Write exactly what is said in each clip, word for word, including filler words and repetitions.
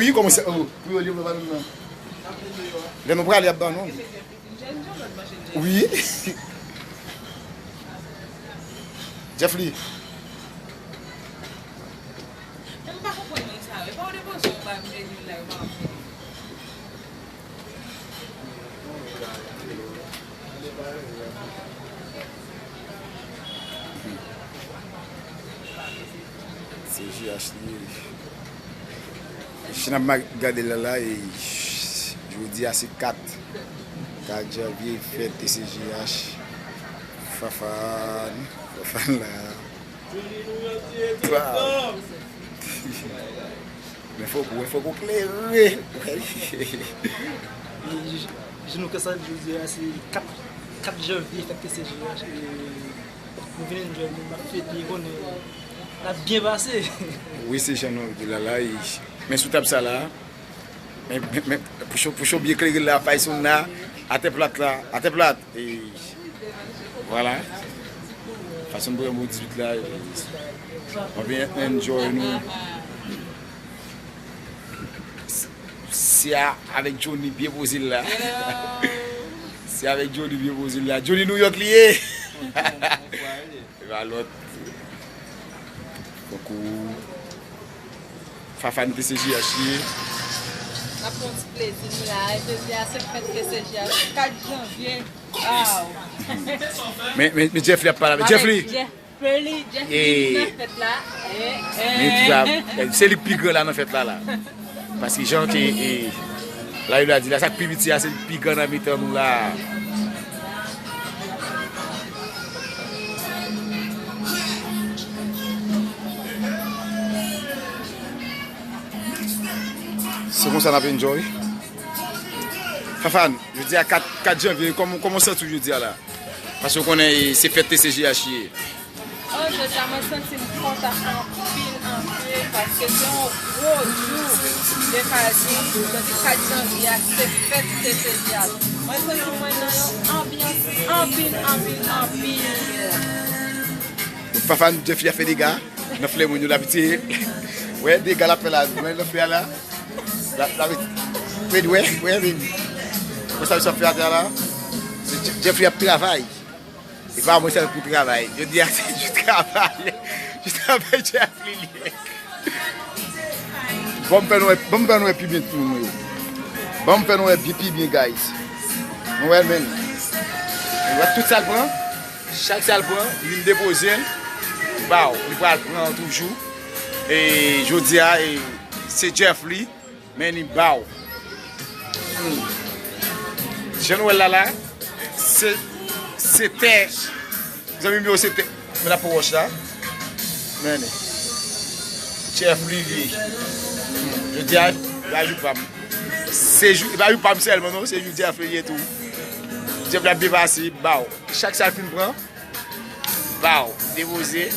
Wi, kòmanse, oh, pou yo leve pa nou nan. Lè nou prale ap ban nou. Wi. Jeffly. Se J H li ye. Si n ap ma-, gade la la, e, jodi a se kat. Kat janvye, fèt T C J H. Fafan, Fafan la. Wow. Men fòk ou, fòk ou klere. Jodi a se kat, kat janvye, fèt T C J H. E nou vin enjoy, nou ap fete, konnen n ap byen pase. Wi, se jan nou di la la. E, men sou tab sa la, men, men, men, pou cho, pou cho byen klere la, fay sou n la, atè plat la, atè plat. E, vwala. Fason pou yon bon dizuit la, e, ann byen enjoy nou. Se a, avèk Johnny byen poze l la. Se avèk Johnny byen poze l la. Johnny New York li ye. E pa lòt. Tankou Fafan T C J H li ye. N ap fè yon ti plezi nou la. E jodi a se fèt T C J H, kat janvye. Wow. Men, men, men Jeffly ap pale avè Jeffly. Avèk Jeff. Pearly, Jeffly nan fèt la. Eh, eh. Men tout sa, se li k pi gran la nan fèt la la. Paske jan ke, e, Layou la di la, sa k pi piti a, se li k pi gran nan mitan nou la. Se konsa n ap enjoy. Fafan, jodi a kat, kat janvye, kòman, kòman w santi w jodi a la? Paske w konnen, e, se fèt T C J H ye. Oh, jodi a mwen santi m kontan anpil, anpil, paske se yon gwo jou de kazi, jodi kat janvye a, se fèt T C J H. Mwen santi mwen nan yon anbyans anpil, anpil, anpil. Fafan, Jeffly ap fè dega nan flè moun yo, l ap itye. Wè, dega l ap fè la, wè, nan flè a la. La, la, wè, wè, wè, wè. Wè sa misye ap fè atè a la. Se Je-, Jeffly ap travay. E pa mwen sèl pou travay. Jodi a se jou travay. Jou travay Jeffly li ye. Ban m fè nou wè, ban m fè nou wè pi byen, timoun mwen yo. Ban m fè nou wè pi, pi byen, guys. Nou wè, men. Nou wè tout sa l pran. Chak sa l pran, li vin depoze l. Baw, li pral pran toujou. E jodi a, e, se Jeffly. Men li baw. Hmm. Jan nou wè l la la, se, se tè. Zanmi m yo, se tè. Men la pou wòch la. Men li. Jeffly li. Hmm. Jodi a, e pa jou pa m. Se jou, e pa jou pa m sèlman, non. Se jou Jeffly ye tou. Jeffly ap depase, baw. Chak sa l fin pran. Baw, depoze.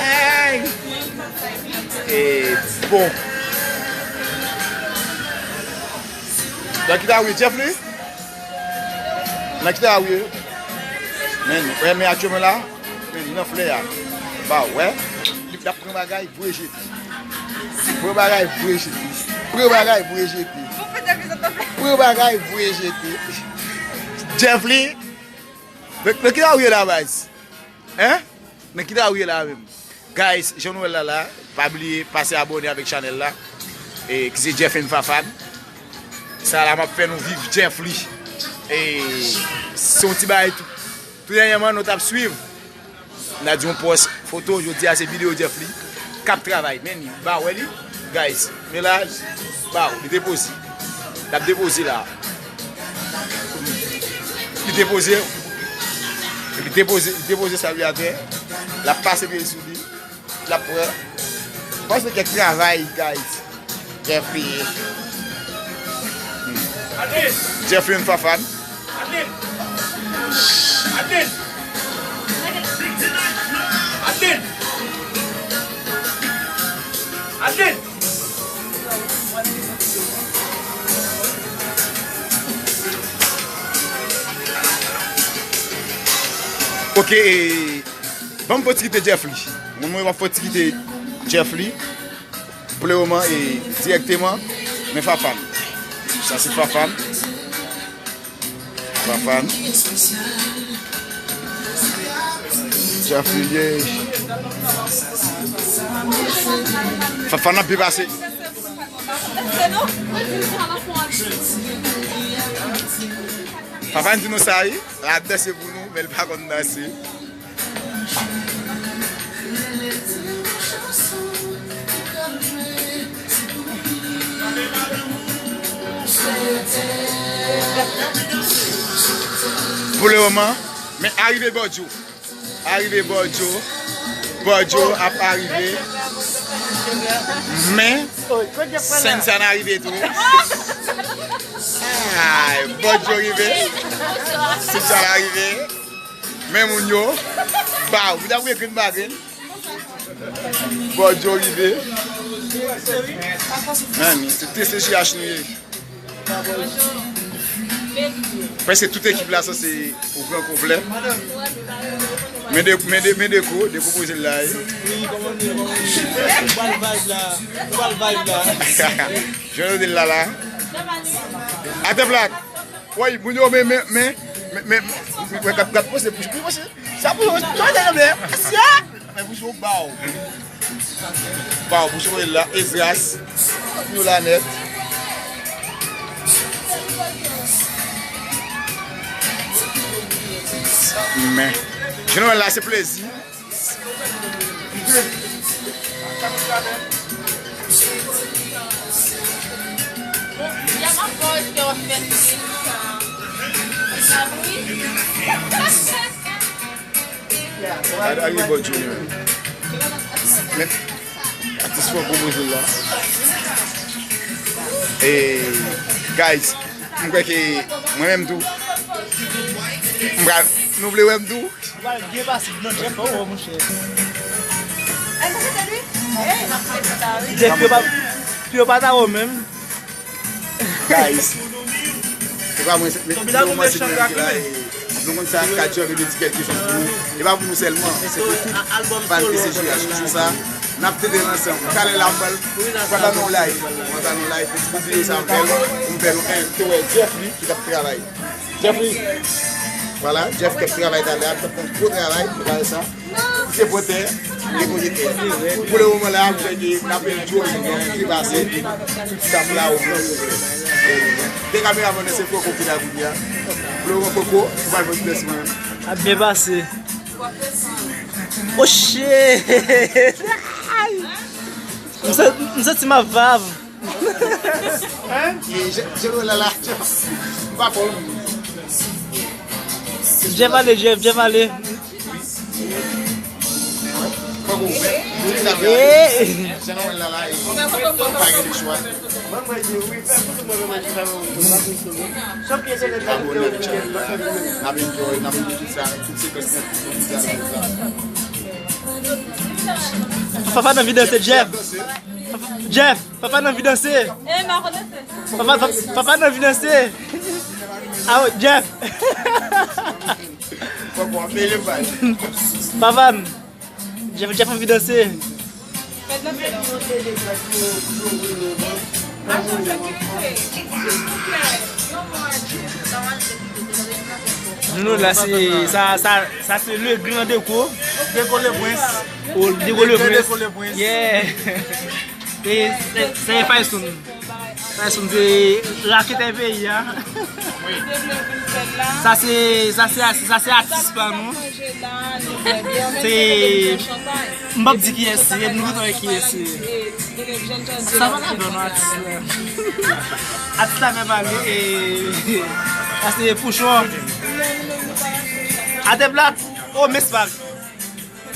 Ay! E bon. Nan ki ta wi, Jeffly? Nan ki ta wi? Men, wè, men aktyèlman la, men nan flè a. Baw, wè. Li ap pran bagay. Voye jete. Pran bagay, voye jete. Pran bagay, voye jete. Pran bagay, voye jete. Jeffly. Nan, nan ki ta w ye la, baz? Hein? Nan ki ta w ye la menm? Guys, jan nou wè l la la, pa bliye pase abòne avèk chanèl la. E ki se Jeff and Fafan. Sa la m ap fè nou viv Jeffly. E se yon ti bagay tou. Tou dènyèman nou t ap swiv. N a di yon pòs foto, jodi a se videyo Jeffly k ap travay. Men li, ba wè li, guys. Men la, ba w, li depoze. L ap depoze la. Li depoze. Li depoze, li depoze sa li atè. L ap pase pye sou li. L ap pran. Panse kèk travay, guys. Jeffly. Jeffly and Fafan. Ok, ban m fè ti kite Jeffly. Mwen, mwen, m ap fè ti kite Jeff li, pou le moman, e dirèkteman, men Fafane. Sa se Fafane. Fafane. Jeff li ye. Fafane ap byen pase. Fafane di nou sa, wi. L ap danse pou nou, men l pa konn danse. Pou le moman, men arive Bòdjo. Arive Bòdjo. Bòdjo ap arive. Men, Sèn sa n arive tou. Ay, Bòdjo rive. Sèn sa n arive. Men moun yo. Baw, ou ta wè grenn pa grenn. Bòdjo rive. Men, se T C J H nou ye. Prèske tout ekip la sanse o gran konplè. Men de, men de, men de ko, de ko poze l la, wi. Wi, kòman nou ye, kòman nou ye? Ou pral vibe la, ou pral vibe la. Jan nou di l la la. Atè plat. Woy, moun yo, men, men, men, men, men, men, gad, gad, poze, poze, poze. Sa pou yo, sa, sa, sa, sa. Fè pou yo ba w. Ba w, pou yo la, Esdras. Yo la nèt. Men. Jan nou wè la, se plezi. Gade, gade Bòdjo li menm. Men, atis fò pwopoze l la. E, guys, m kwè ke mwen menm tou, m pral, nou vle wè m tou? Ou pral byen pase, non, Jeff, oh, monchè. Jeff, yo pa, yo pa ta wè w menm. Guys, se pa mwen, se, men, se mwen, se mwen ki la, e nou konn sa, Kadjò vin di kèlke chòz pou nou. E pa pou nou sèlman, se pou tout fan T C J H. Jou sa, n ap tete l ansanm. Talè la, m pral, m pral ba nou yon live. M pral ba nou yon live pou ti videyo sa m fè l, pou m fè nou, en, te wè Jeff li ki t ap travay. Jeff li. Vwala, Jeff k ap travay talè a, l t ap fè yon gwo travay, nou pral sa. Se pwotè, li pwotè. Pou le moman la, m kwè ke n ap enjoy, nou pase, tout staff la, o gran konplè. E, de kameramann, se Koko ki la kounye a. Pou le moman, Koko, ou pral fè ti tès mwen menm. Ap byen pase. Oh shit! M san-, m santi m ap vibe. Hein? E, je, je, oh là là, je, m pa konn. Jeff ale, Jeff, Jeff ale. Fòk ou ouvè. Ou di sa fè. Eh. Jan nou wè l la la, e, pa gen de chwa. Abone avèk chanèl la. N ap enjoy, n ap enjoy tout sa, tout sekans nèt, tout sa, tout sa. Papa nan vi danse, Jeff. Jeff, papa nan vi danse. Eh, m pa konn danse. Papa, papa, papa nan vi danse. Ah, Jeff. Papa m. Jeff, Jeff anvi danse. Nou la se, sa, sa, sa se le gran Deko. Deko le Prince. Oh, Deko le Prince. Deko le Prince. Yeah. E se, se Faison. Faison se raketè peyi a. Sa se, sa se, sa se atis pa nou. Se, m p ap di kiyès se, nou tout wè kiyès se. Sa pa ladan non, atis la. Atis la fè pale, e, sa se Pouchon. Atè plat, oh, men Spark.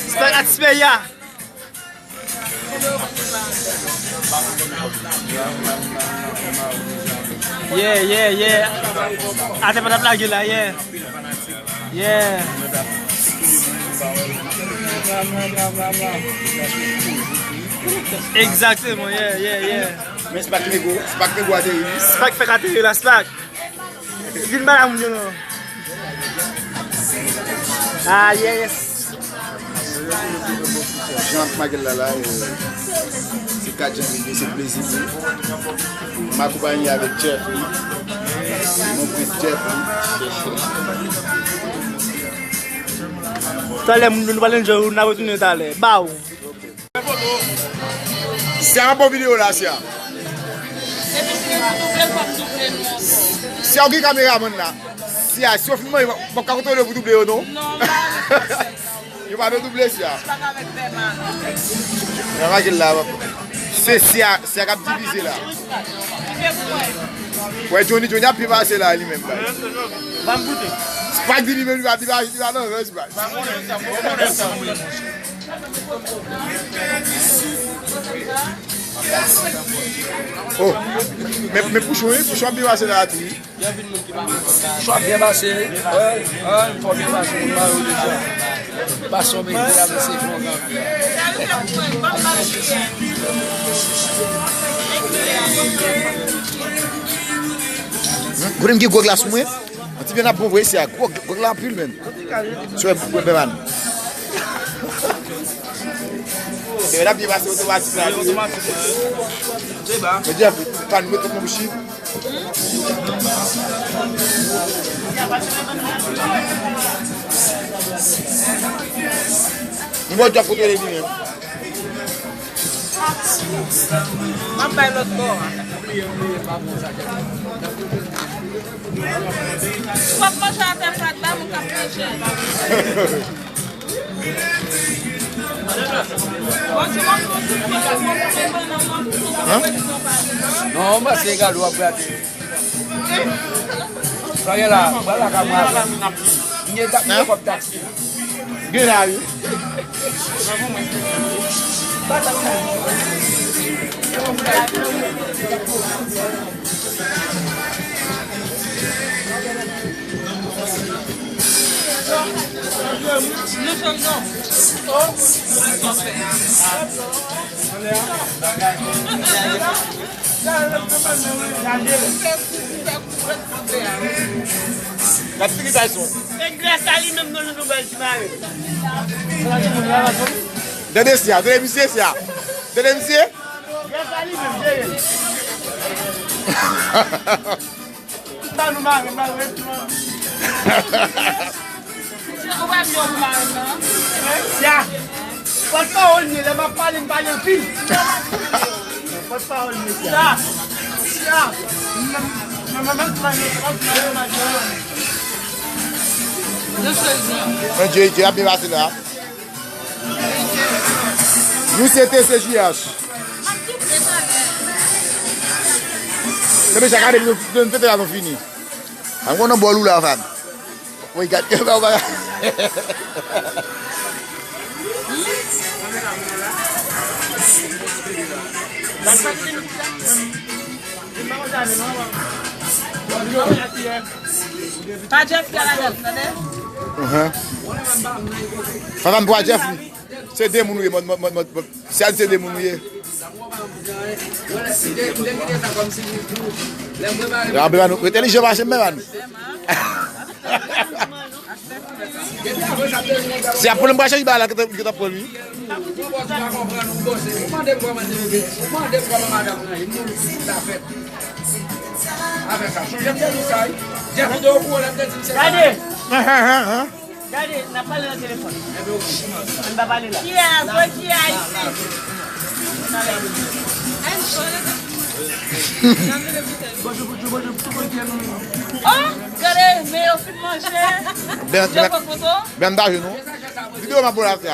Spark atis peyi a. Yeah, yeah, yeah. Atè plat ap lage la, yeah. Yeah. Egzakteman, yeah, yeah, yeah. Men Spark Nego, Spark Nego ateri. Spark fèk ateri la, Spark. Vin ba la moun yo non. Ah, yes. Jan ap make l la, la, e, se kat janvye, se plezi li. M akonpaye avèk Jeffrey. Mon frè Jeffrey. Talè, nou pale de, n a retounen talè. Baw. Sia, m ap bon videyo la, Sia. Sia, ou gen kameramann la. Sia, si yo fin manje, w ap ka kontwole yo pou double yo, non? Non, m pa vle fè sa. Yo pa vle double Sia. M pa ka vle fè mal. Remake l la. Se Sia, Sia k ap divize la. Wè, Johnny, Johnny ap pi pase la, li menm, bay. Ban m goute. Spike di li menm, li pa, li pa, li pa nan rans, bay. Oh, men, men Pouchon, wi, Pouchon ap pi pase la, tou, wi. Chwa byen pase, wi. Wi, wi, fò byen pase, moun mayo deja. Pase yon bèy la, se kontan. Kote m gen gwo glas mwen? Yon ti byen ap bon vre isi a. Gwo, gwo glas anpil, menm. Sou wè, wè, Bevan. Bevan ap byen pase otomatik la. Otomatik, wi. Men Jeff, pa nou met kòk nan bouch li. M wè Jeff kote li menm. M ap bay lòt bò a. Ou p ap manje atè sa la, moun k ap manje. Hein? Non, mwen se gade w ap gade. Sa gen la, mwen la ka mwen avè. M gen ta, m gen kòb taksi. Gen la, wi. L ap fini bay son. Se grasa li menm nou, nou bèl ti mari. Tande Sia, tande misye Sia. Tande misye. Grasa li menm, jere. Sa nou mare, mare, mare. Ou pa byen ou mare, non? Sia. Pòt pawòl m ye, lè m ap pale, m pale anpil. Pòt pawòl m ye, Sia. Sia. Sia. Mwen, mwen, mwen, mwen, mwen, mwen, mwen, mwen. Mwen, Dye, Dye ap byen pase la. Nou se T C J H. Se deja gade, nou, nou fete la, nou fini. An konnen bòl ou la, fam. Wi, gad, ou pa. Pa Jeff ki a ladan, tande? Mhm. Papa m pa Jeff, se de moun ou ye, mòd, mòd, mòd, mòd, mòd. Se a di se de moun ou ye. Ya, Bevan, ou entèlijan pase m, Bevan. Se ap pran m pa chèche bagay la ki t ap, ki t ap pran li. Gade! Gade, n ap pale nan telefòn. Ann pa pale la. Kiyès? Wè kiyès isi? Oh, gade, men yo fin manje. Ben, Dye ben, pran foto. Ben, m ta jwe nou. Videyo m ap pran la, frè.